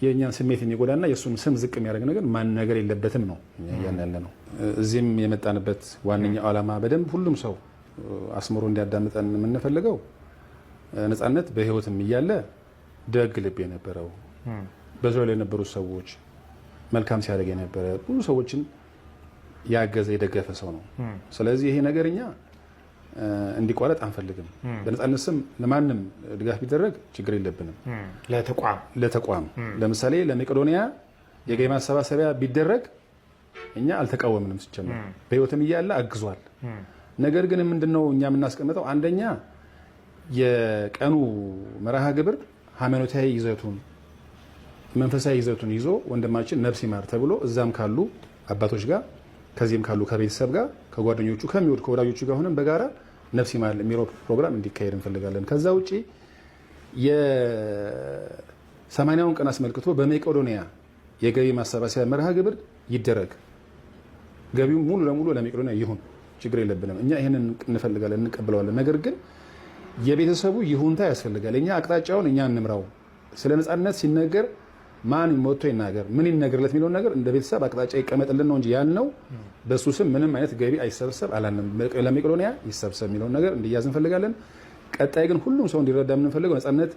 የእኛን ስሜት የሚጎዳና የእሱን ስም ዝቅ የሚያደርግ ነገር ማን ነገር የለበትም ነው እኛ እያልን ያለ ነው። እዚህም የመጣንበት ዋነኛው ዓላማ በደንብ ሁሉም ሰው አስምሮ እንዲያዳምጠን የምንፈልገው ነፃነት በሕይወትም እያለ ደግ ልብ የነበረው፣ በዙሪያው ላይ የነበሩ ሰዎች መልካም ሲያደርግ የነበረ፣ ብዙ ሰዎችን ያገዘ የደገፈ ሰው ነው። ስለዚህ ይሄ ነገር እኛ እንዲቋረጥ አንፈልግም። በነፃነት ስም ለማንም ድጋፍ ቢደረግ ችግር የለብንም። ለተቋም ለተቋም ለምሳሌ ለመቄዶንያ የገቢ ማሰባሰቢያ ቢደረግ እኛ አልተቃወምንም። ሲጀመር በህይወትም እያለ አግዟል። ነገር ግን ምንድነው እኛ የምናስቀምጠው፣ አንደኛ የቀኑ መርሃ ግብር ሃይማኖታዊ ይዘቱን መንፈሳዊ ይዘቱን ይዞ ወንድማችን ነፍስ ይማር ተብሎ እዛም ካሉ አባቶች ጋር፣ ከዚህም ካሉ ከቤተሰብ ጋር፣ ከጓደኞቹ ከሚወድ ከወዳጆቹ ጋር ሆነን በጋራ ነፍስ ይማር የሚለው ፕሮግራም እንዲካሄድ እንፈልጋለን። ከዛ ውጪ የ80ውን ቀን አስመልክቶ በመቄዶንያ የገቢ ማሰባሰቢያ መርሃ ግብር ይደረግ። ገቢው ሙሉ ለሙሉ ለመቄዶንያ ይሁን፣ ችግር የለብንም። እኛ ይህንን እንፈልጋለን፣ እንቀበለዋለን። ነገር ግን የቤተሰቡ ይሁንታ ያስፈልጋል። እኛ አቅጣጫውን እኛ እንምራው። ስለ ነፃነት ሲነገር ማን ወጥቶ ይናገር፣ ምን ይነገርለት የሚለውን ነገር እንደ ቤተሰብ አቅጣጫ ይቀመጥልን ነው እንጂ ያልነው በእሱ ስም ምንም አይነት ገቢ አይሰብሰብ አላልንም። ለመቄዶንያ ይሰብሰብ የሚለውን ነገር እንዲያዝ እንፈልጋለን። ቀጣይ ግን ሁሉም ሰው እንዲረዳ የምንፈልገው ነፃነት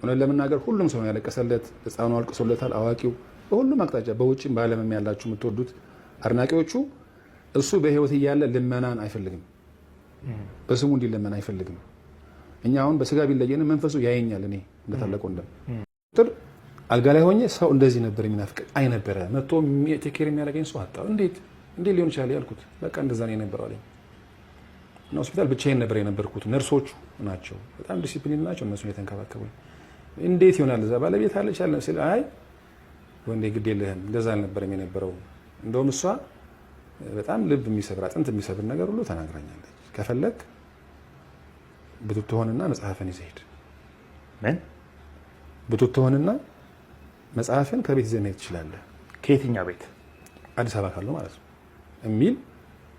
እውነት ለመናገር ሁሉም ሰው ያለቀሰለት፣ ሕፃኑ አልቅሶለታል፣ አዋቂው፣ በሁሉም አቅጣጫ በውጭም በዓለምም ያላችሁ የምትወዱት አድናቂዎቹ እሱ በህይወት እያለ ልመናን አይፈልግም። በስሙ እንዲለመን አይፈልግም። እኛ አሁን በስጋ ቢለየንም መንፈሱ ያየኛል። እኔ እንደታላቅ ወንድም ቁጥር አልጋ ላይ ሆኜ ሰው እንደዚህ ነበር የሚናፍቀኝ አይነበረ መጥቶ take care የሚያደርገኝ ሰው አጣሁ። እንዴት እንዴት ሊሆን ይችላል ያልኩት፣ በቃ እንደዛ ነው የነበረው አለኝ። እና ሆስፒታል ብቻዬን ነበር የነበርኩት። ነርሶቹ ናቸው በጣም ዲሲፕሊን ናቸው፣ እነሱ የተንከባከቡኝ። እንዴት ይሆናል እዛ ባለቤት አለች አለ ስል፣ አይ ወንዴ ግድ የለህም እንደዛ አልነበረም የነበረው። እንደውም እሷ በጣም ልብ የሚሰብር አጥንት የሚሰብር ነገር ሁሉ ተናግራኛለች። ከፈለግ ብትትሆንና መጽሐፍን ይዘህ ሂድ። ምን? ብትትሆንና መጽሐፍን ከቤት ይዘህ መሄድ ትችላለህ። ከየትኛው ቤት? አዲስ አበባ ካለው ማለት ነው የሚል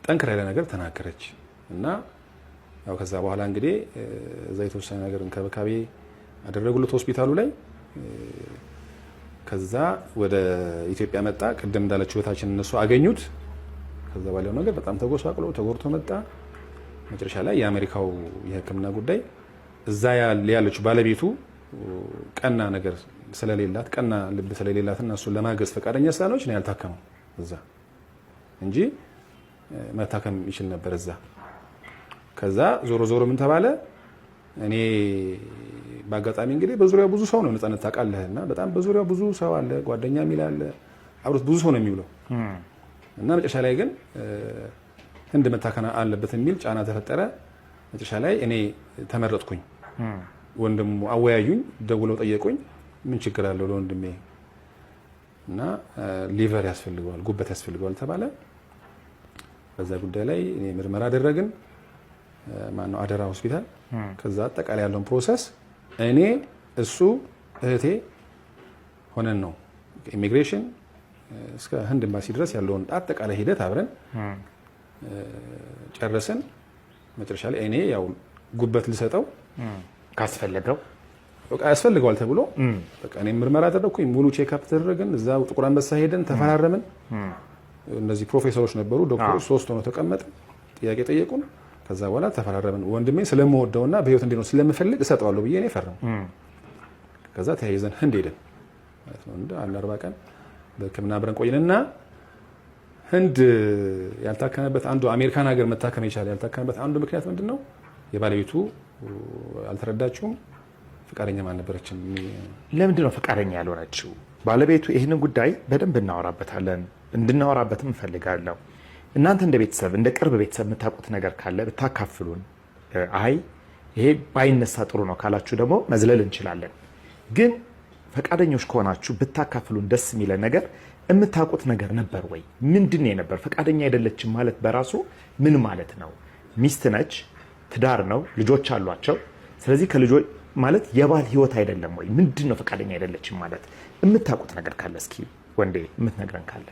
ጠንከር ያለ ነገር ተናገረች። እና ያው ከዛ በኋላ እንግዲህ እዛ የተወሰነ ነገር እንክብካቤ አደረጉለት ሆስፒታሉ ላይ። ከዛ ወደ ኢትዮጵያ መጣ። ቅድም እንዳለችው እህታችን እነሱ አገኙት። ከዛ ባለው ነገር በጣም ተጎሳቅሎ ተጎድቶ መጣ። መጨረሻ ላይ የአሜሪካው የሕክምና ጉዳይ እዛ ያለችው ባለቤቱ ቀና ነገር ስለሌላት፣ ቀና ልብ ስለሌላት እና እሱን ለማገዝ ፈቃደኛ ስላልሆነች ነው ያልታከመው እዛ እንጂ መታከም ይችል ነበር እዛ። ከዛ ዞሮ ዞሮ ምን ተባለ? እኔ በአጋጣሚ እንግዲህ በዙሪያው ብዙ ሰው ነው ነፃነት ታውቃለህ፣ እና በጣም በዙሪያው ብዙ ሰው አለ፣ ጓደኛ የሚል አለ፣ አብሮት ብዙ ሰው ነው የሚውለው። እና መጨረሻ ላይ ግን ህንድ መታከም አለበት የሚል ጫና ተፈጠረ። መጨረሻ ላይ እኔ ተመረጥኩኝ። ወንድሙ አወያዩኝ፣ ደውለው ጠየቁኝ። ምን ችግር አለው ለወንድሜ እና liver ያስፈልገዋል፣ ጉበት ያስፈልገዋል ተባለ። በዛ ጉዳይ ላይ እኔ ምርመራ አደረግን፣ ማነው አደራ ሆስፒታል። ከዛ አጠቃላይ ያለውን process እኔ፣ እሱ፣ እህቴ ሆነን ነው ኢሚግሬሽን እስከ ህንድ ኤምባሲ ድረስ ያለውን አጠቃላይ ሂደት አብረን ጨረስን። መጨረሻ ላይ እኔ ያው ጉበት ልሰጠው ካስፈለገው በቃ ያስፈልገዋል ተብሎ በቃ እኔ ምርመራ አደረግኩኝ። ሙሉ checkup ተደረግን። እዛ ጥቁር አንበሳ ሄደን ተፈራረምን። እነዚህ ፕሮፌሰሮች ነበሩ፣ ዶክተሮች፣ ሶስት ሆነው ተቀመጥን። ጥያቄ ጠየቁን። ከዛ በኋላ ተፈራረምን። ወንድሜ ስለምወደውና በህይወት እንዲኖር ስለምፈልግ እሰጠዋለሁ ብዬ እኔ ፈረምኩ። ከዛ ተያይዘን ህንድ ሄደን ማለት ነው። እንደ አንድ 40 ቀን በህክምና አብረን ቆይንና ህንድ ያልታከመበት አንዱ፣ አሜሪካን ሀገር መታከም የቻለ ያልታከመበት አንዱ ምክንያት ምንድን ነው? የባለቤቱ አልተረዳችውም፣ ፈቃደኛም አልነበረችም። ለምንድን ነው ፈቃደኛ ያልሆነችው ባለቤቱ? ይህንን ጉዳይ በደንብ እናወራበታለን፣ እንድናወራበትም እፈልጋለሁ። እናንተ እንደ ቤተሰብ፣ እንደ ቅርብ ቤተሰብ የምታውቁት ነገር ካለ ብታካፍሉን። አይ ይሄ ባይነሳ ጥሩ ነው ካላችሁ ደግሞ መዝለል እንችላለን። ግን ፈቃደኞች ከሆናችሁ ብታካፍሉን ደስ የሚለን ነገር የምታውቁት ነገር ነበር ወይ? ምንድን ነው የነበር? ፈቃደኛ አይደለችም ማለት በራሱ ምን ማለት ነው? ሚስት ነች፣ ትዳር ነው፣ ልጆች አሏቸው። ስለዚህ ከልጆች ማለት የባል ህይወት አይደለም ወይ? ምንድን ነው ፈቃደኛ አይደለችም ማለት? የምታውቁት ነገር ካለ እስኪ ወንዴ የምትነግረን ካለ።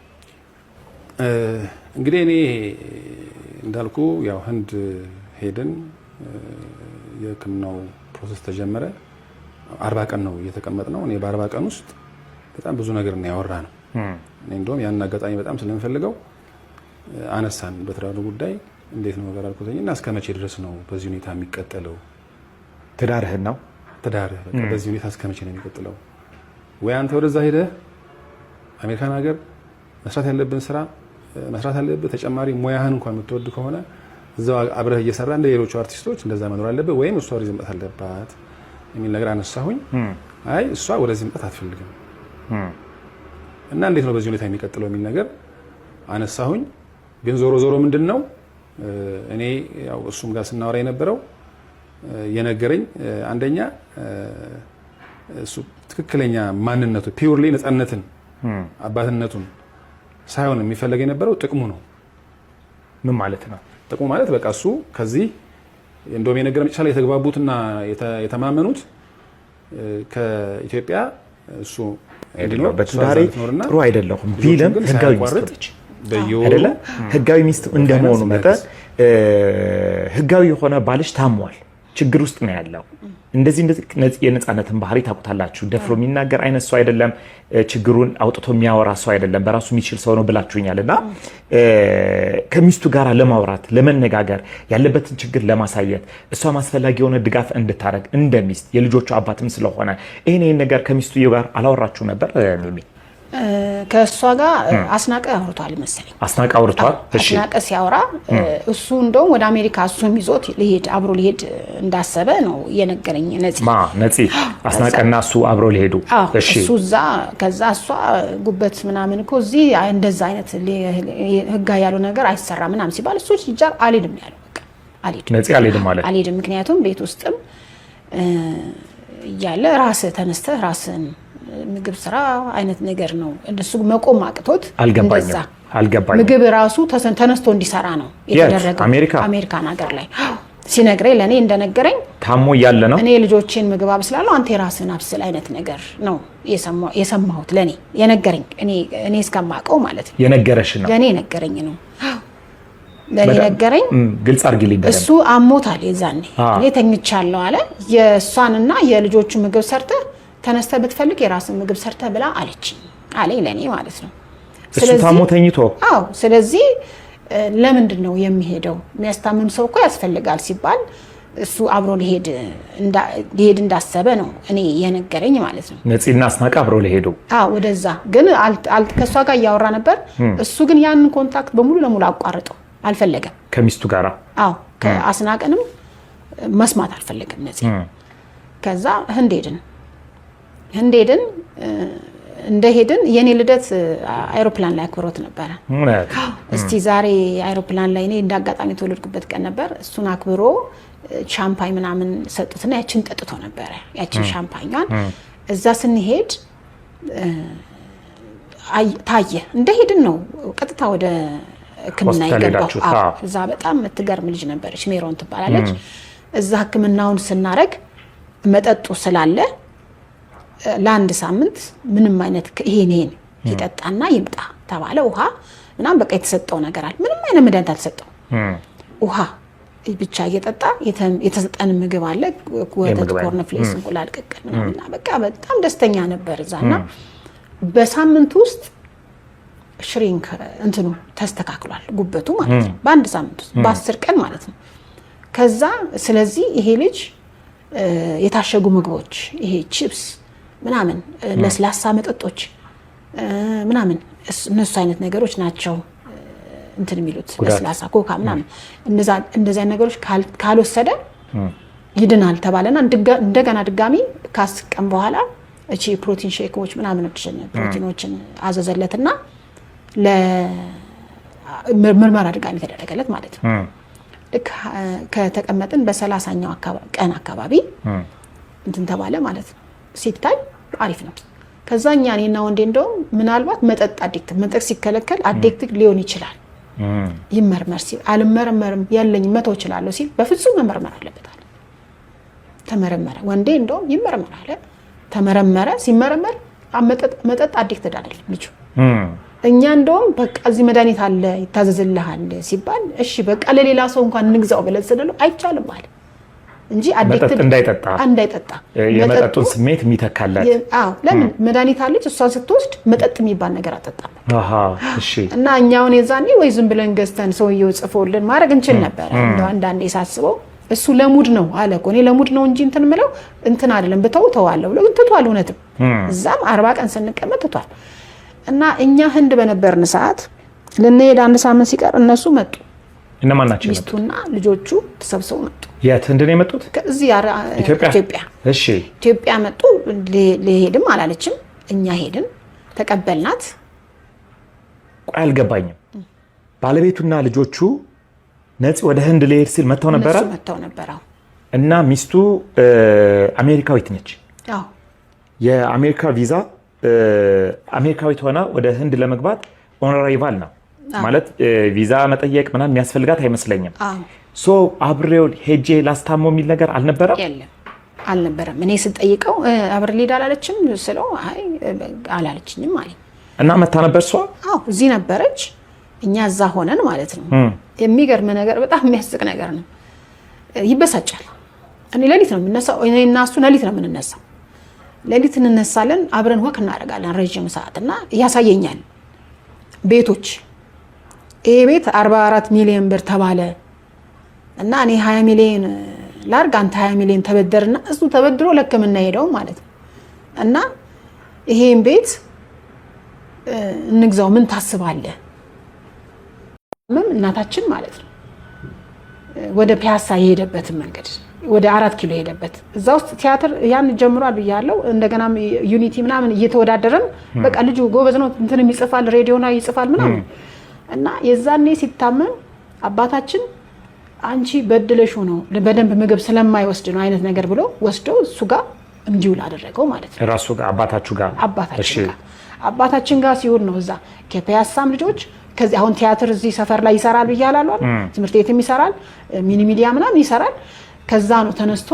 እንግዲህ እኔ እንዳልኩ ያው ህንድ ሄድን፣ የህክምናው process ተጀመረ። 40 ቀን ነው እየተቀመጥ ነው። እኔ በ40 ቀን ውስጥ በጣም ብዙ ነገር ነው ያወራነው። እኔ እንደውም ያን አጋጣሚ በጣም ስለምፈልገው አነሳን። በትዳሩ ጉዳይ እንዴት ነው ነገር አልኩትኝ እና እስከ መቼ ድረስ ነው በዚህ ሁኔታ የሚቀጥለው? ትዳርህን ነው ትዳርህ በቃ በዚህ ሁኔታ እስከ መቼ ነው የሚቀጥለው? ወይ አንተ ወደዛ ሄደህ አሜሪካን ሀገር መስራት ያለብን ስራ መስራት አለብህ። ተጨማሪ ሙያህን እንኳን የምትወድ ከሆነ እዛው አብረህ እየሰራ እንደ ሌሎቹ አርቲስቶች እንደዛ መኖር አለብህ፣ ወይም እሷ ወደዚህ መምጣት አለባት የሚል ነገር አነሳሁኝ። አይ እሷ ወደዚህ መምጣት አትፈልግም እና እንዴት ነው በዚህ ሁኔታ የሚቀጥለው የሚል ነገር አነሳሁኝ። ግን ዞሮ ዞሮ ምንድን ነው እኔ ያው እሱም ጋር ስናወራ የነበረው የነገረኝ አንደኛ እሱ ትክክለኛ ማንነቱ purely ነፃነትን አባትነቱን ሳይሆን የሚፈለግ የነበረው ጥቅሙ ነው። ምን ማለት ነው? ጥቅሙ ማለት በቃ እሱ ከዚህ እንደውም የነገረ መጨረሻ ላይ የተግባቡትና የተማመኑት ከኢትዮጵያ እሱ እንዲኖር በትዳሬ ጥሩ አይደለሁም ቢልም ህጋዊ ሚስት ነች አይደለ? ህጋዊ ሚስት እንደመሆኑ መጠን ህጋዊ የሆነ ባልሽ ታሟል፣ ችግር ውስጥ ነው ያለው። እንደዚህ እንደዚህ የነፃነትን ባህሪ ታውቁታላችሁ። ደፍሮ የሚናገር አይነት ሰው አይደለም። ችግሩን አውጥቶ የሚያወራ ሰው አይደለም። በራሱ የሚችል ሰው ነው ብላችሁኛል። እና ከሚስቱ ጋር ለማውራት ለመነጋገር፣ ያለበትን ችግር ለማሳየት እሷም አስፈላጊ የሆነ ድጋፍ እንድታደርግ እንደ ሚስት የልጆቹ አባትም ስለሆነ ይህን ነገር ከሚስቱ ጋር አላወራችሁ ነበር ሚሚ? ከእሷ ጋር አስናቀ አውርቷል መሰለኝ። አስናቀ አውርቷል። አስናቀ ሲያወራ እሱ እንደውም ወደ አሜሪካ እሱም ይዞት ሊሄድ አብሮ ሊሄድ እንዳሰበ ነው የነገረኝ። ነፂ ነፂ አስናቀና እሱ አብሮ ሊሄዱ እሱ እዛ ከዛ እሷ ጉበት ምናምን እኮ እዚህ እንደዛ አይነት ህጋ ያለው ነገር አይሰራ ምናምን ሲባል እሱ ሲጃር አልሄድም ያለው በቃ አልሄድም፣ ነፂ አልሄድም ማለት አልሄድም። ምክንያቱም ቤት ውስጥም እያለ ራስህ ተነስተህ ራስህን ምግብ ስራ አይነት ነገር ነው። እሱ መቆም አቅቶት አልገባኝም። ምግብ ራሱ ተነስቶ እንዲሰራ ነው የተደረገው። አሜሪካን ሀገር ላይ ሲነግረኝ ለእኔ እንደነገረኝ ታሞ እያለ ነው። እኔ ልጆቼን ምግብ አብስላለሁ፣ አንተ የራስህን አብስል አይነት ነገር ነው የሰማሁት። ለእኔ የነገረኝ እኔ እስከማውቀው ማለት ነው። የነገረሽ ነው? ለእኔ የነገረኝ ነው። ለእኔ ነገረኝ። ግልጽ አድርጊልኝ። እሱ አሞታል የዛኔ እኔ ተኝቻለሁ አለ። የእሷንና የልጆቹ ምግብ ሰርተህ ተነስተህ ብትፈልግ የራስን ምግብ ሰርተህ ብላ አለችኝ አለኝ ለእኔ ማለት ነው። እሱ ታሞ ተኝቶ? አዎ። ስለዚህ ለምንድን ነው የሚሄደው? የሚያስታምም ሰው እኮ ያስፈልጋል ሲባል እሱ አብሮ ሊሄድ እንዳሰበ ነው እኔ የነገረኝ ማለት ነው። ነፂና አስናቀ አብሮ ሊሄዱ? አዎ፣ ወደዛ ግን ከእሷ ጋር እያወራ ነበር። እሱ ግን ያንን contact በሙሉ ለሙሉ አቋርጠው አልፈለገም። ከሚስቱ ጋር? አዎ፣ ከአስናቀንም መስማት አልፈለገም ነፂ። ከዛ ህንድ ሄድን። ህንድ ሄድን። እንደሄድን የኔ ልደት አይሮፕላን ላይ አክብሮት ነበረ። እስቲ ዛሬ አይሮፕላን ላይ እኔ እንደ አጋጣሚ የተወለድኩበት ቀን ነበር። እሱን አክብሮ ሻምፓኝ ምናምን ሰጡትና ያችን ጠጥቶ ነበረ፣ ያችን ሻምፓኟን። እዛ ስንሄድ ታየ። እንደሄድን ነው ቀጥታ ወደ ሕክምና የገባው። እዛ በጣም የምትገርም ልጅ ነበረች፣ ሜሮን ትባላለች። እዛ ሕክምናውን ስናረግ መጠጡ ስላለ ለአንድ ሳምንት ምንም አይነት ይሄን ይሄን ይጠጣና ይምጣ ተባለ። ውሃ ምናምን በቃ የተሰጠው ነገር አለ። ምንም አይነት መድኃኒት አልተሰጠው። ውሃ ብቻ እየጠጣ የተሰጠን ምግብ አለ፣ ወተት፣ cornflakes፣ እንቁላል ቅቅል ምናምን። በቃ በጣም ደስተኛ ነበር እዛና በሳምንት ውስጥ shrink እንትኑ ተስተካክሏል፣ ጉበቱ ማለት ነው። በአንድ ሳምንት ውስጥ በ10 ቀን ማለት ነው። ከዛ ስለዚህ ይሄ ልጅ የታሸጉ ምግቦች ይሄ ቺፕስ ምናምን ለስላሳ መጠጦች ምናምን እነሱ አይነት ነገሮች ናቸው እንትን የሚሉት ለስላሳ ኮካ ምናምን እንደዚህ አይነት ነገሮች ካልወሰደ ይድናል ተባለና እንደገና ድጋሚ ከ10 ቀን በኋላ እቺ protein shake ኦች ምናምኖችን ፕሮቲኖችን አዘዘለትና ለምርመራ ድጋሚ ተደረገለት ማለት ነው። ልክ ከተቀመጥን በ30ኛው ቀን አካባቢ እንትን ተባለ ማለት ነው። ሲታይ አሪፍ ነው። ከዛ እኛ እኔና ወንዴ እንደውም ምናልባት መጠጥ addict መጠጥ ሲከለከል addict ሊሆን ይችላል ይመርመር ሲል አልመረመርም ያለኝ መተው እችላለሁ ሲል በፍጹም መመርመር አለበት አለ። ተመረመረ። ወንዴ እንደውም ይመርመር አለ። ተመረመረ። ሲመረመር መጠጥ addicted አይደለም ልጁ። እኛ እንደውም በቃ እዚህ መድኃኒት አለ ይታዘዝልሃል ሲባል እሺ በቃ ለሌላ ሰው እንኳን እንግዛው ብለን ስንለው አይቻልም አለ። እንጂ addicted እንዳይጠጣ እንዳይጠጣ የመጠጡን ስሜት የሚተካለት። አዎ፣ ለምን መድኃኒት አለች፣ እሷን ስትወስድ መጠጥ የሚባል ነገር አጠጣም። እሺ። እና እኛውን የዛኔ ወይ ዝም ብለን ገዝተን ሰውየው ጽፎልን ማድረግ እንችል ነበረ። እንደው አንዳንዴ ሳስበው እሱ ለ mood ነው አለ እኮ፣ እኔ ለ mood ነው እንጂ እንትን ምለው እንትን አይደለም፣ ብተው ተዋለሁ ብሎ ግን ትቷል። እውነትም እዛም 40 ቀን ስንቀመጥ ትቷል። እና እኛ ህንድ በነበርን ሰዓት ልንሄድ አንድ ሳምንት ሲቀር እነሱ መጡ። እነማን ናቸው? ሚስቱና ልጆቹ ተሰብስበው መጡ። የት ህንድ ነው የመጡት? ከዚህ ኢትዮጵያ። ኢትዮጵያ። እሺ። ኢትዮጵያ መጡ። ልሄድም አላለችም። እኛ ሄድን፣ ተቀበልናት። ቆይ አልገባኝም። ባለቤቱና ልጆቹ ነፂ ወደ ህንድ ሊሄድ ሲል መጥተው ነበረ? እነሱ መጥተው ነበረ። እና ሚስቱ አሜሪካዊት ነች። አዎ። የአሜሪካ ቪዛ፣ አሜሪካዊት ሆና ወደ ህንድ ለመግባት on arrival ነው ማለት፣ ቪዛ መጠየቅ ምናምን የሚያስፈልጋት አይመስለኝም። So አብሬው ሄጄ ላስታመው የሚል ነገር አልነበረም? የለም፣ አልነበረም። እኔ ስጠይቀው አብሬ ልሂድ አላለችም ስለው አይ አላለችኝም አለኝ። እና መታ ነበር እሷ? አዎ፣ እዚህ ነበረች፣ እኛ እዛ ሆነን ማለት ነው። የሚገርም ነገር፣ በጣም የሚያስቅ ነገር ነው። ይበሳጫል። እኔ ሌሊት ነው የምነሳው፣ እኔ እና እሱ ሌሊት ነው የምንነሳው። ሌሊት እንነሳለን፣ አብረን walk እናደርጋለን ረዥም ሰዓት እና ያሳየኛል ቤቶች። ይሄ ቤት 44 ሚሊዮን ብር ተባለ እና እኔ 20 ሚሊዮን ላርግ፣ አንተ 20 ሚሊዮን ተበደርና፣ እሱ ተበድሮ ለሕክምና ሄደው ማለት ነው፣ እና ይሄን ቤት እንግዛው ምን ታስባለህ? እናታችን ማለት ነው ወደ ፒያሳ የሄደበትን መንገድ፣ ወደ 4 ኪሎ የሄደበት፣ እዛ ውስጥ ቲያትር ያን ጀምሯል ብያለሁ። እንደገና ዩኒቲ ምናምን እየተወዳደረም በቃ ልጁ ጎበዝ ነው፣ እንትንም ይጽፋል፣ ሬዲዮና ይጽፋል ምናምን። እና የዛኔ ሲታመም አባታችን አንቺ በድለሽው ነው፣ በደንብ ምግብ ስለማይወስድ ነው አይነት ነገር ብሎ ወስዶ እሱ ጋር እንዲውል አደረገው ማለት ነው። ራሱ ጋር፣ አባታችሁ ጋር? አባታችን ጋር። አባታችን ጋር ሲውል ነው እዛ ከፒያሳም ልጆች ከዚህ አሁን ቲያትር እዚህ ሰፈር ላይ ይሰራል ብያለሁ አይደል? ትምህርት ቤትም ይሰራል፣ mini media ምናምን ይሰራል። ከዛ ነው ተነስቶ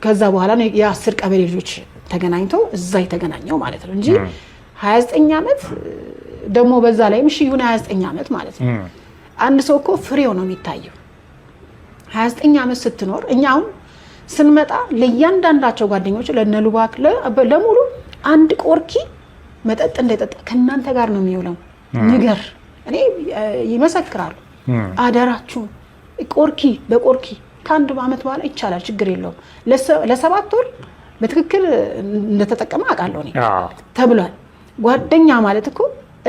ከዛ በኋላ ነው የ10 ቀበሌ ልጆች ተገናኝተው እዛ የተገናኘው ማለት ነው እንጂ 29 ዓመት ደግሞ በዛ ላይም እሺ ይሁን 29 ዓመት ማለት ነው። አንድ ሰው እኮ ፍሬው ነው የሚታየው። 29 ዓመት ስትኖር እኛ አሁን ስንመጣ ለእያንዳንዳቸው ጓደኞች ለነሉባክ ለሙሉ አንድ ቆርኪ መጠጥ እንዳይጠጣ ከእናንተ ጋር ነው የሚውለው ንገር። እኔ ይመሰክራሉ። አደራችሁን ቆርኪ በቆርኪ ከአንድ ዓመት በኋላ ይቻላል፣ ችግር የለውም። ለ7 ወር በትክክል እንደተጠቀመ አውቃለሁ እኔ ተብሏል። ጓደኛ ማለት እኮ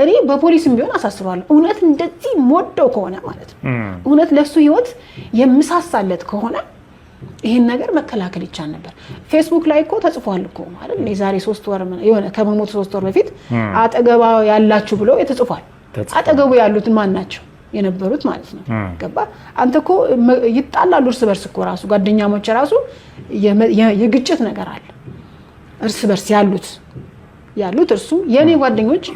እኔ በፖሊስም ቢሆን አሳስባለሁ። እውነት እንደዚህ የምወደው ከሆነ ማለት ነው፣ እውነት ለእሱ ህይወት የምሳሳለት ከሆነ ይህን ነገር መከላከል ይቻል ነበር። ፌስቡክ ላይ እኮ ተጽፏል እኮ አይደል? የዛሬ 3 ወር የሆነ ከመሞቱ 3 ወር በፊት አጠገባ ያላችሁ ብሎ ተጽፏል። አጠገቡ ያሉትን ማን ናቸው የነበሩት ማለት ነው። ገባ? አንተ እኮ ይጣላሉ እርስ በርስ እኮ ራሱ ጓደኛሞች ራሱ የግጭት ነገር አለ እርስ በርስ ያሉት እርሱ የእኔ ጓደኞች፣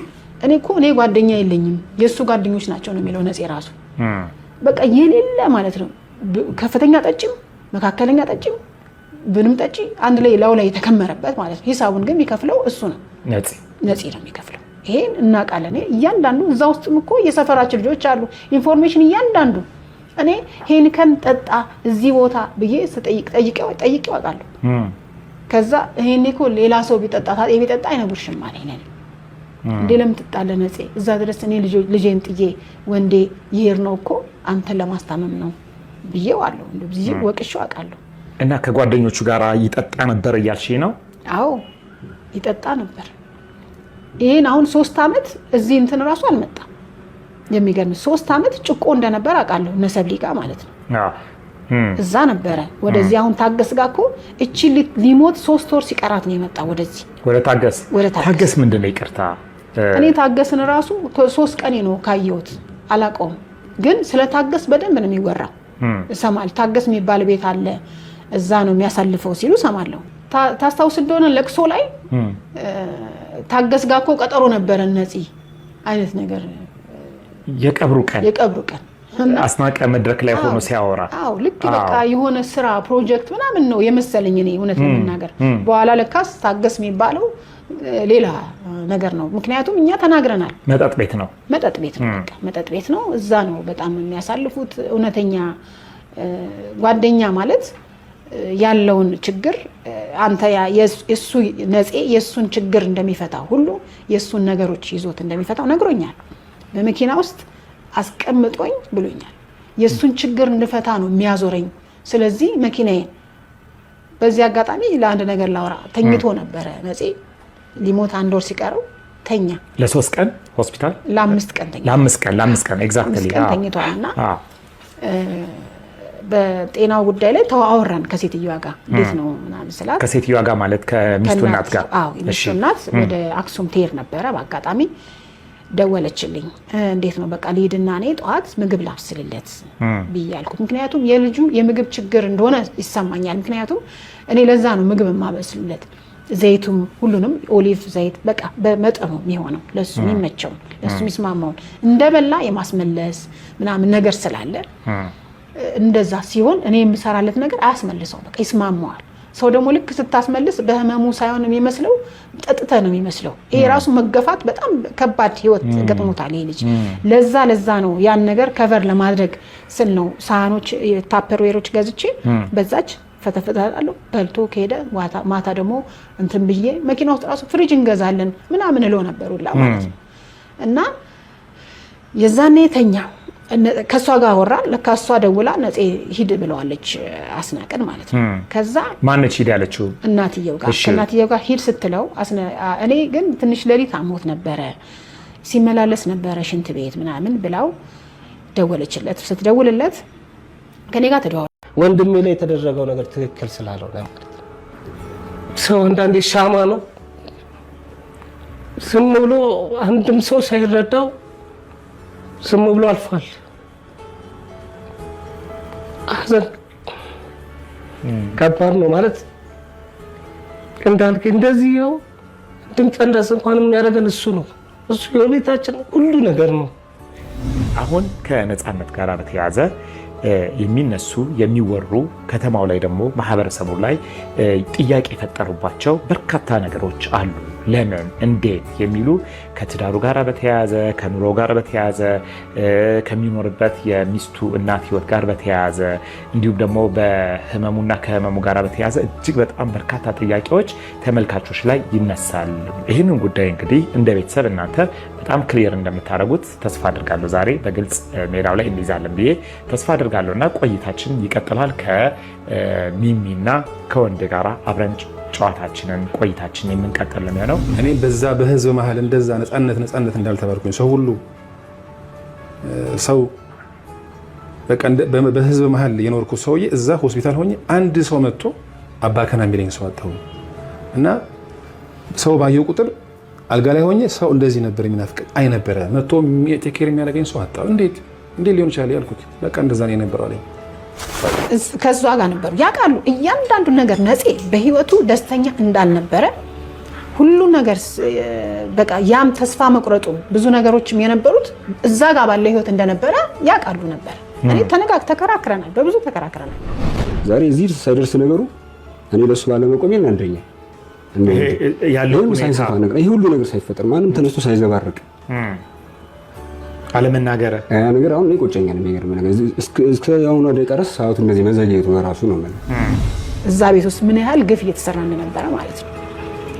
እኔ እኮ እኔ ጓደኛ የለኝም፣ የእሱ ጓደኞች ናቸው ነው የሚለው ነፄ ራሱ። በቃ የሌለ ማለት ነው። ከፍተኛ ጠጭም መካከለኛ ጠጭም ብንም ጠጪ አንድ ላይ ላው ላይ የተከመረበት ማለት ነው። ሂሳቡን ግን የሚከፍለው እሱ ነው፣ ነፂ ነው የሚከፍለው። ይሄን እናውቃለን። እያንዳንዱ እዛ ውስጥም እኮ የሰፈራችን ልጆች አሉ። Information እያንዳንዱ እኔ ሄኒከን ጠጣ እዚህ ቦታ ብዬ ስጠይቅ ጠይቄው ጠይቄው አውቃለሁ። ከዛ ይሄኔ እኮ ሌላ ሰው ቢጠጣ ቢጠጣ አይነግሩሽም አለኝ። እኔ እንዴ ለምን ትጣለህ ነፄ? እዛ ድረስ እኔ ልጄን ጥዬ ወንዴ ይሄድ ነው እኮ አንተን ለማስታመም ነው ብዬው አለሁ። ብዬ ወቅሼው አውቃለሁ። እና ከጓደኞቹ ጋር ይጠጣ ነበር እያልሽ ነው? አዎ፣ ይጠጣ ነበር። ይሄን አሁን 3 ዓመት እዚህ እንትን እራሱ አልመጣም። የሚገርም 3 ዓመት ጭቆ እንደነበር አውቃለሁ። እነ ሰብሊ ጋ ማለት ነው እዛ ነበረ። ወደዚህ አሁን ታገስ ጋር እኮ እቺ ሊሞት 3 ወር ሲቀራት ነው የመጣ ወደዚህ። ወደ ታገስ? ወደ ታገስ። ታገስ ምንድን ነው? ይቅርታ። እኔ ታገስን ራሱ 3 ቀኔ ነው ካየሁት፣ አላውቀውም። ግን ስለ ታገስ በደንብ ነው የሚወራው፣ እሰማለሁ። ታገስ የሚባል ቤት አለ፣ እዛ ነው የሚያሳልፈው ሲሉ እሰማለሁ። ታስታውስ እንደሆነ ለቅሶ ላይ ታገስ ጋር እኮ ቀጠሮ ነበረ ነፂ አይነት ነገር። የቀብሩ ቀን? የቀብሩ ቀን። አስናቀ መድረክ ላይ ሆኖ ሲያወራ። አዎ፣ ልክ በቃ የሆነ ስራ ፕሮጀክት ምናምን ነው የመሰለኝ እኔ እውነት ለመናገር። በኋላ ለካስ ታገስ የሚባለው ሌላ ነገር ነው። ምክንያቱም እኛ ተናግረናል። መጠጥ ቤት ነው። መጠጥ ቤት ነው። በቃ መጠጥ ቤት ነው። እዛ ነው በጣም የሚያሳልፉት። እውነተኛ ጓደኛ ማለት ያለውን ችግር አንተ የሱ ነፄ የእሱን ችግር እንደሚፈታ ሁሉ የእሱን ነገሮች ይዞት እንደሚፈታው ነግሮኛል። በመኪና ውስጥ አስቀምጦኝ ብሎኛል። የእሱን ችግር እንድፈታ ነው የሚያዞረኝ። ስለዚህ መኪናዬን በዚህ አጋጣሚ ለአንድ ነገር ላውራ። ተኝቶ ነበረ ነፄ ሊሞት አንድ ወር ሲቀረው ተኛ። ለ3 ቀን ሆስፒታል፣ ለ5 ቀን ተኛ። ለ5 ቀን exactly። 5 ቀን ተኝቷል። እና በጤናው ጉዳይ ላይ ተዋወራን ከሴትዮዋ ጋር፣ እንዴት ነው ምናምን ስላት። ከሴትዮዋ ጋር ማለት ከሚስቱ እናት ጋር? አዎ፣ የሚስቱ እናት ወደ አክሱም ትሄድ ነበረ። በአጋጣሚ ደወለችልኝ። እንዴት ነው፣ በቃ ልሂድና እኔ ጠዋት ምግብ ላብስልለት ብዬ አልኩት። ምክንያቱም የልጁ የምግብ ችግር እንደሆነ ይሰማኛል። ምክንያቱም እኔ ለዛ ነው ምግብ የማበስልለት። ዘይቱም ሁሉንም olive ዘይት በቃ በመጠኑ የሚሆነው፣ ለሱ የሚመቸውን፣ ለሱ የሚስማማውን እንደበላ የማስመለስ ምናምን ነገር ስላለ፣ እንደዛ ሲሆን እኔ የምሰራለት ነገር አያስመልሰው፣ በቃ ይስማማዋል። ሰው ደግሞ ልክ ስታስመልስ በህመሙ ሳይሆን የሚመስለው ጠጥተ ነው የሚመስለው። ይሄ ራሱ መገፋት በጣም ከባድ ህይወት ገጥሞታል ይሄ ልጅ። ለዛ ለዛ ነው ያን ነገር cover ለማድረግ ስል ነው ሳህኖች Tupperware ኦች ገዝቼ በዛች ፈተፈታለሁ። በልቶ ከሄደ ማታ ደግሞ እንትን ብዬ መኪና ውስጥ ራሱ ፍሪጅ እንገዛለን ምናምን እለው ነበር ሁላ ማለት ነው። እና የዛኔ ተኛ፣ ከእሷ ጋር አወራ። ለካ እሷ ደውላ ነፄ ሂድ ብለዋለች አስናቀን ማለት ነው። ከዛ ማነች ሂድ ያለችው? እናትየው ጋር። ከእናትየው ጋር ሂድ ስትለው፣ እኔ ግን ትንሽ ሌሊት አሞት ነበረ፣ ሲመላለስ ነበረ ሽንት ቤት ምናምን ብላው ደወለችለት። ስትደውልለት ከኔ ጋር ተደዋወለ። ወንድሜ ላይ የተደረገው ነገር ትክክል ስላልሆነ ማለት ነው። ሰው አንዳንዴ ሻማ ነው። ዝም ብሎ አንድም ሰው ሳይረዳው ዝም ብሎ አልፏል። ሐዘን ከባድ ነው ማለት እንዳልክ እንደዚህ ያው እንድንቀንደስ እንኳን የሚያደርገን እሱ ነው። እሱ የቤታችን ሁሉ ነገር ነው። አሁን ከነፃነት ጋር በተያያዘ የሚነሱ፣ የሚወሩ፣ ከተማው ላይ ደግሞ ማህበረሰቡ ላይ ጥያቄ የፈጠሩባቸው በርካታ ነገሮች አሉ። ለምን፣ እንዴት የሚሉ፣ ከትዳሩ ጋር በተያያዘ፣ ከኑሮ ጋር በተያያዘ፣ ከሚኖርበት የሚስቱ እናት ህይወት ጋር በተያያዘ፣ እንዲሁም ደግሞ በህመሙና ከህመሙ ጋር በተያያዘ እጅግ በጣም በርካታ ጥያቄዎች ተመልካቾች ላይ ይነሳል። ይህንን ጉዳይ እንግዲህ እንደ ቤተሰብ እናንተ በጣም clear እንደምታደርጉት ተስፋ አድርጋለሁ። ዛሬ በግልጽ ሜዳው ላይ እንይዛለን ብዬ ተስፋ አድርጋለሁ እና ቆይታችን ይቀጥላል። ከሚሚና ከወንድ ጋር አብረን ጨዋታችንን ቆይታችንን የምንቀጥል ነው የሚሆነው። እኔ በዛ በህዝብ መሀል እንደዛ ነፃነት ነፃነት እንዳልተባልኩኝ ሰው ሁሉ ሰው በቃ በህዝብ መሀል የኖርኩት ሰውዬ እዛ ሆስፒታል ሆኜ አንድ ሰው መጥቶ አባከና የሚለኝ ሰው አጣሁ። እና ሰው ባየው ቁጥር አልጋ ላይ ሆኜ ሰው እንደዚህ ነበር የሚናፍቀኝ አይነበረ መጥቶ take care የሚያደርገኝ ሰው አጣሁ። እንዴት እንዴት ሊሆን ይችላል ያልኩት፣ በቃ እንደዛ ነው የነበረው አለኝ። ከእሷ ጋር ነበሩ፣ ያውቃሉ እያንዳንዱ ነገር፣ ነፄ በህይወቱ ደስተኛ እንዳልነበረ ሁሉ ነገር፣ በቃ ያም ተስፋ መቁረጡ ብዙ ነገሮችም የነበሩት እዛ ጋር ባለ ህይወት እንደነበረ ያውቃሉ ነበር። እኔ ተከራክረናል፣ በብዙ ተከራክረናል። ዛሬ እዚህ ሳይደርስ ነገሩ እኔ ለሱ ባለመቆሜ እናንደኛል ያለው ሁኔታ ሳይሰፋ ነገር፣ ይሄ ሁሉ ነገር ሳይፈጠር፣ ማንም ተነስቶ ሳይዘባርቅ አለመናገር ያ ነገር አሁን ይቆጨኛል። የሚገርም ነገር እስከ አሁኑ ደቂቃ ድረስ ሰዓቱ እንደዚህ መዘግየቱ በራሱ ነው የምልህ። እዛ ቤት ውስጥ ምን ያህል ግፍ እየተሰራ እንደነበረ ማለት ነው።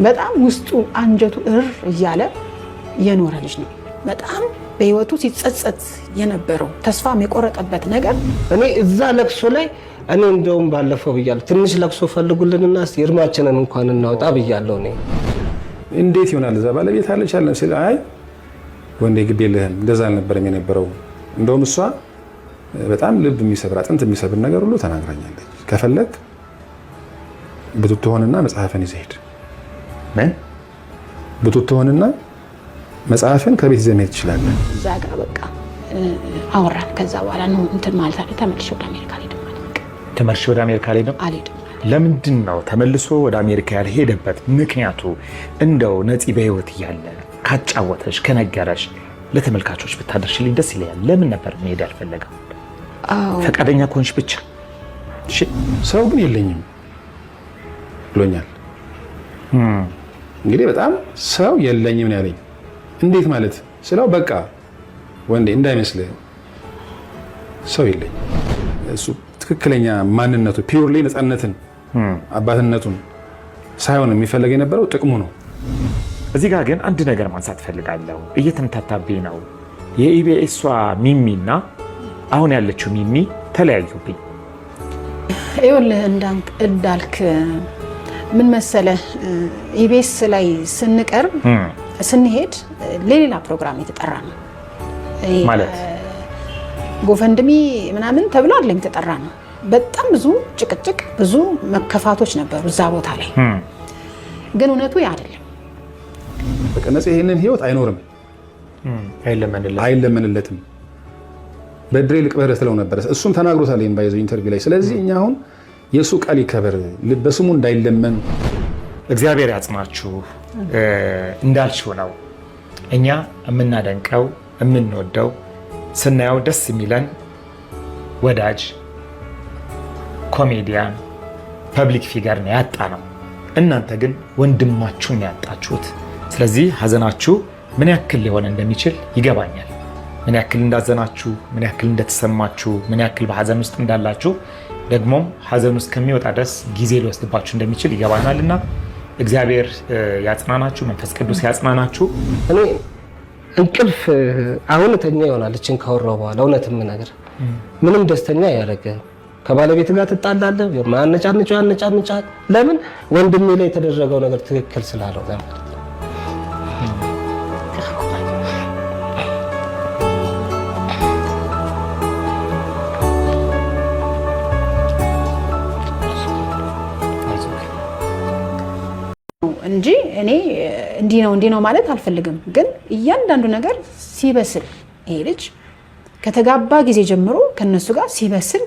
በጣም ውስጡ አንጀቱ እር እያለ የኖረ ልጅ ነው። በጣም በህይወቱ ሲጸጸት የነበረው፣ ተስፋም የቆረጠበት ነገር። እኔ እዛ ለቅሶ ላይ እኔ እንደውም ባለፈው ብያለሁ፣ ትንሽ ለቅሶ ፈልጉልንና እስኪ እርማችንን እንኳን እናውጣ ብያለሁ። እኔ እንዴት ይሆናል እዛ ባለቤት አለች አለ ሲል፣ አይ ወንዴ ግድ የለህም፣ እንደዛ አልነበረም የነበረው። እንደውም እሷ በጣም ልብ የሚሰብር፣ አጥንት የሚሰብር ነገር ሁሉ ተናግራኛለች። ከፈለግ ብትሆንና መጽሐፍን ይዘህ ሂድ። ምን? ብትሆንና መጽሐፍን ከቤት ይዘህ መሄድ ትችላለህ። እዛ ጋር በቃ አወራን። ከዛ በኋላ ነው እንትን ማለት አለ። ተመልሼ ወደ አሜሪካ አልሄድም አለ። በቃ ተመልሼ ወደ አሜሪካ አልሄድም። አልሄድም አለ። ለምንድን ነው ተመልሶ ወደ አሜሪካ ያልሄደበት ምክንያቱ? እንደው ነፂ በህይወት እያለ ካጫወተሽ፣ ከነገረሽ ለተመልካቾች ብታደርሽልኝ ደስ ይለኛል። ለምን ነበር መሄድ ያልፈለገው? ፈቃደኛ ከሆንሽ ብቻ። እሺ። ሰው ግን የለኝም ብሎኛል። እንግዲህ በጣም ሰው የለኝም ነው ያለኝ። እንዴት ማለት ስለው፣ በቃ ወንዴ እንዳይመስልህ ሰው የለኝም። እሱ ትክክለኛ ማንነቱ purely ነፃነትን አባትነቱን ሳይሆን የሚፈለግ የነበረው ጥቅሙ ነው። እዚህ ጋር ግን አንድ ነገር ማንሳት ፈልጋለሁ። እየተምታታብኝ ነው። የኢቢኤሷ ሚሚና አሁን ያለችው ሚሚ ተለያዩብኝ። ይኸውልህ እንዳልክ ምን መሰለህ፣ ኢቢኤስ ላይ ስንቀርብ ስንሄድ ለሌላ ፕሮግራም የተጠራ ነው ማለት GoFundMe ምናምን ተብሎ አይደለም የተጠራ ነው። በጣም ብዙ ጭቅጭቅ፣ ብዙ መከፋቶች ነበሩ እዛ ቦታ ላይ። ግን እውነቱ ያ አይደለም። በቃ ነፂ ይሄንን ህይወት አይኖርም፣ አይለመንለትም። በድሬ ልቅበርህ ትለው ነበረ። እሱም ተናግሮታል ይሄን ባይዘው interview ላይ። ስለዚህ እኛ አሁን የእሱ ቃል ይከበር፣ በስሙ እንዳይለመን። እግዚአብሔር ያጽናችሁ። እንዳልሽው ነው። እኛ የምናደንቀው የምንወደው ስናየው ደስ የሚለን ወዳጅ ኮሜዲያን public figure ነው ያጣ ነው። እናንተ ግን ወንድማችሁን ያጣችሁት። ስለዚህ ሀዘናችሁ ምን ያክል ሊሆን እንደሚችል ይገባኛል። ምን ያክል እንዳዘናችሁ፣ ምን ያክል እንደተሰማችሁ፣ ምን ያክል በሀዘን ውስጥ እንዳላችሁ ደግሞም ሀዘን ውስጥ ከሚወጣ ድረስ ጊዜ ሊወስድባችሁ እንደሚችል ይገባናል እና እግዚአብሔር ያጽናናችሁ፣ መንፈስ ቅዱስ ያጽናናችሁ። እኔ እንቅልፍ አሁን እተኛ ይሆናል እችን ካወራሁ በኋላ እውነትም ነገር ምንም ደስተኛ ያደረገ ከባለቤት ጋር ትጣላለህ፣ ማነጫንጫ ያነጫንጫል። ለምን ወንድሜ ላይ የተደረገው ነገር ትክክል ስላልሆነ ማለት ነው። እንጂ እኔ እንዲህ ነው እንዲህ ነው ማለት አልፈልግም። ግን እያንዳንዱ ነገር ሲበስል ይሄ ልጅ ከተጋባ ጊዜ ጀምሮ ከነሱ ጋር ሲበስል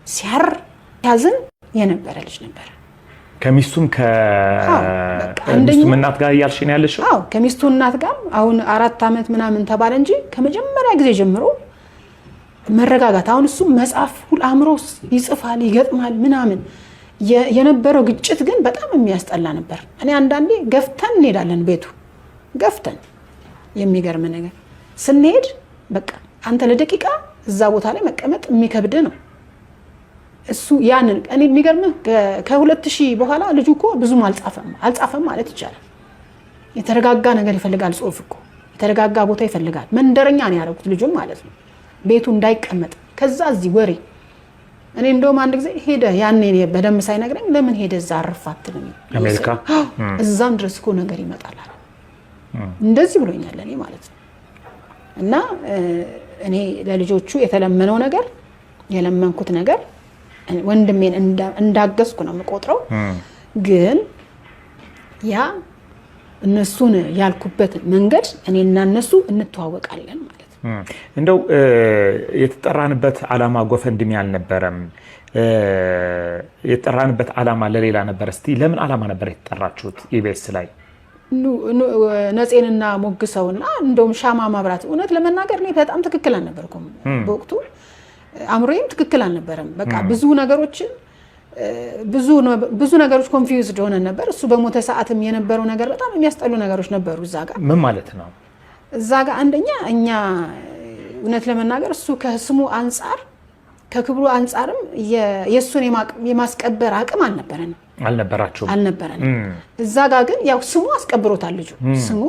ሲያር ሲያዝን የነበረ ልጅ ነበረ። ከሚስቱም ከሚስቱም እናት ጋር እያልሽ ነው ያለሽው? አዎ ከሚስቱ እናት ጋር አሁን 4 ዓመት ምናምን ተባለ እንጂ ከመጀመሪያ ጊዜ ጀምሮ መረጋጋት። አሁን እሱ መጽሐፍ ሁሉ አእምሮ ይጽፋል፣ ይገጥማል ምናምን የነበረው ግጭት ግን በጣም የሚያስጠላ ነበር። እኔ አንዳንዴ ገፍተን እንሄዳለን ቤቱ ገፍተን፣ የሚገርም ነገር ስንሄድ በቃ አንተ ለደቂቃ እዛ ቦታ ላይ መቀመጥ የሚከብድ ነው። እሱ ያንን እኔ የሚገርምህ ከ2000 በኋላ ልጁ እኮ ብዙም አልጻፈም ማለት ይቻላል። የተረጋጋ ነገር ይፈልጋል ጽሁፍ እኮ የተረጋጋ ቦታ ይፈልጋል። መንደረኛ ነው ያደረጉት ልጁን ማለት ነው፣ ቤቱ እንዳይቀመጥ። ከዛ እዚህ ወሬ እኔ እንደውም አንድ ጊዜ ሄደ ያኔ በደንብ ሳይነግረኝ ለምን ሄደ እዛ አረፍ አትልም? አሜሪካ እዛም ድረስ እኮ ነገር ይመጣል አለ። እንደዚህ ብሎኛል እኔ ማለት ነው። እና እኔ ለልጆቹ የተለመነው ነገር የለመንኩት ነገር ወንድሜን እንዳገዝኩ ነው የምቆጥረው። ግን ያ እነሱን ያልኩበት መንገድ እኔና እነሱ እንተዋወቃለን ማለት ነው። እንደው የተጠራንበት ዓላማ GoFundMe አልነበረም። የተጠራንበት ዓላማ ለሌላ ነበር። እስቲ ለምን ዓላማ ነበር የተጠራችሁት ኢቢኤስ ላይ? ነፄንና ሞግሰውና እንደውም ሻማ ማብራት እውነት ለመናገር እኔ በጣም ትክክል አልነበርኩም በወቅቱ፣ አእምሮዬም ትክክል አልነበረም። በቃ ብዙ ነገሮችን ብዙ ነገሮች confused ሆነን ነበር። እሱ በሞተ ሰዓትም የነበረው ነገር በጣም የሚያስጠሉ ነገሮች ነበሩ እዛ ጋር። ምን ማለት ነው? እዛ ጋር አንደኛ እኛ እውነት ለመናገር እሱ ከስሙ አንጻር ከክብሩ አንጻርም የእሱን የማስቀበር አቅም አልነበረንም አልነበራችሁም? አልነበረንም። እዛ ጋ ግን ያው ስሙ አስቀብሮታል ልጁ ስሙ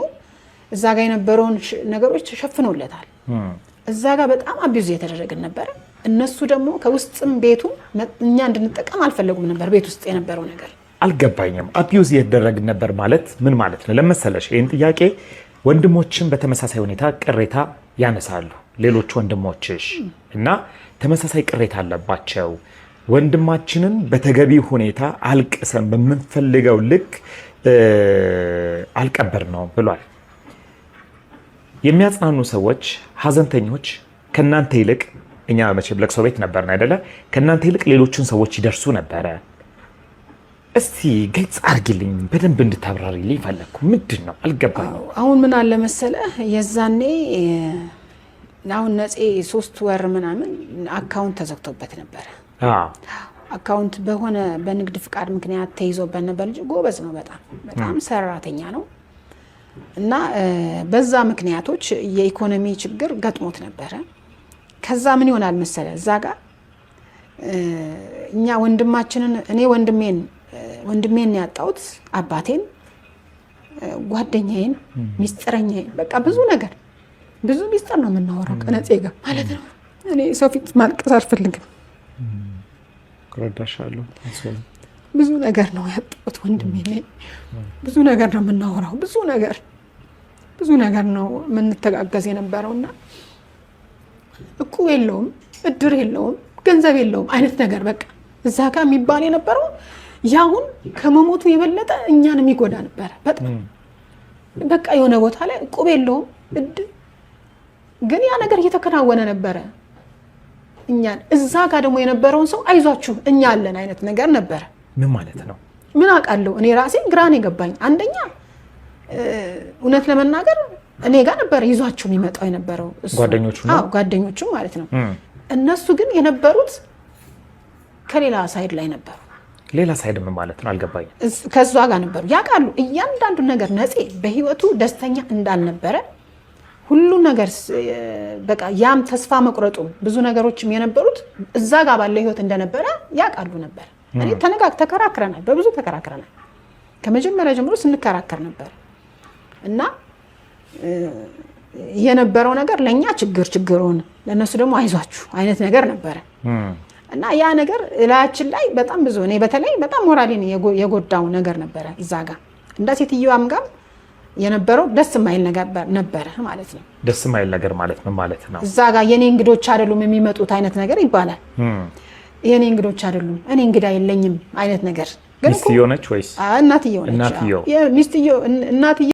እዛ ጋ የነበረውን ነገሮች ተሸፍኖለታል። እዛ ጋ በጣም abuse የተደረግን ነበረ። እነሱ ደግሞ ከውስጥም ቤቱ እኛ እንድንጠቀም አልፈለጉም ነበር። ቤት ውስጥ የነበረው ነገር አልገባኝም። abuse የተደረግን ነበር ማለት ምን ማለት ነው? ለመሰለሽ ይህን ጥያቄ ወንድሞችን በተመሳሳይ ሁኔታ ቅሬታ ያነሳሉ። ሌሎች ወንድሞችሽ እና ተመሳሳይ ቅሬታ አለባቸው። ወንድማችንን በተገቢ ሁኔታ አልቅሰን በምንፈልገው ልክ አልቀበር ነው ብሏል። የሚያጽናኑ ሰዎች ሀዘንተኞች ከእናንተ ይልቅ እኛ መቼም ለቅሶ ቤት ነበርን አይደለ? ከእናንተ ይልቅ ሌሎችን ሰዎች ይደርሱ ነበረ። እስቲ ግልጽ አድርጊልኝ፣ በደንብ እንድታብራሪልኝ ፈለግኩ። ምንድን ነው አልገባኝም። አሁን ምን አለ መሰለህ የዛኔ አሁን ነፄ 3 ወር ምናምን account ተዘግቶበት ነበረ። account በሆነ በንግድ ፍቃድ ምክንያት ተይዞበት ነበር። ልጅ ጎበዝ ነው፣ በጣም በጣም ሰራተኛ ነው እና በዛ ምክንያቶች የኢኮኖሚ ችግር ገጥሞት ነበረ። ከዛ ምን ይሆናል መሰለህ እዛ ጋር እኛ ወንድማችንን እኔ ወንድሜን ያጣሁት አባቴን፣ ጓደኛዬን፣ ሚስጥረኛዬን በቃ ብዙ ነገር ብዙ ሚስጥር ነው የምናወራው ከነፄ ጋር ማለት ነው። እኔ ሰው ፊት ማልቀስ አልፈልግም። እረዳሻለሁ። ብዙ ነገር ነው ያጣሁት ወንድሜ። ብዙ ነገር ነው የምናወራው፣ ብዙ ነገር ብዙ ነገር ነው የምንተጋገዝ የነበረው እና እቁብ የለውም፣ እድር የለውም፣ ገንዘብ የለውም አይነት ነገር በቃ እዛ ጋር የሚባል የነበረው ያሁን ከመሞቱ የበለጠ እኛን የሚጎዳ ነበረ በጣም። በቃ የሆነ ቦታ ላይ እቁብ የለውም እድር፣ ግን ያ ነገር እየተከናወነ ነበረ። እኛን እዛ ጋር ደግሞ የነበረውን ሰው አይዟችሁ እኛ አለን አይነት ነገር ነበረ። ምን ማለት ነው? ምን አውቃለሁ እኔ ራሴ ግራን የገባኝ። አንደኛ እውነት ለመናገር እኔ ጋር ነበረ ይዟቸው የሚመጣው የነበረው ጓደኞቹ ነው? አዎ ጓደኞቹ ማለት ነው። እነሱ ግን የነበሩት ከሌላ side ላይ ነበሩ። ሌላ side ምን ማለት ነው? አልገባኝም። ከእሷ ጋር ነበሩ። ያውቃሉ እያንዳንዱ ነገር። ነፄ በህይወቱ ደስተኛ እንዳልነበረ ሁሉ ነገር በቃ ያም ተስፋ መቁረጡ ብዙ ነገሮችም የነበሩት እዛ ጋር ባለ ህይወት እንደነበረ ያውቃሉ ነበር። እኔ ተከራክረናል፣ በብዙ ተከራክረናል። ከመጀመሪያ ጀምሮ ስንከራከር ነበር እና የነበረው ነገር ለእኛ ችግር ችግሩን ለእነሱ ደግሞ አይዟችሁ አይነት ነገር ነበረ እና ያ ነገር እላያችን ላይ በጣም ብዙ እኔ በተለይ በጣም ሞራሌን የጎዳው ነገር ነበረ። እዛ ጋር እንደ ሴትዮዋም ጋር የነበረው ደስ የማይል ነገር ነበረ ማለት ነው። ደስ የማይል ነገር ማለት ምን ማለት ነው? እዛ ጋር የኔ እንግዶች አይደሉም የሚመጡት አይነት ነገር ይባላል። የኔ እንግዶች አይደሉም፣ እኔ እንግዳ የለኝም አይነት ነገር። ሚስትየው ነች ወይስ እናትየው ነች? እናትየው። ሚስትየው እናትየው።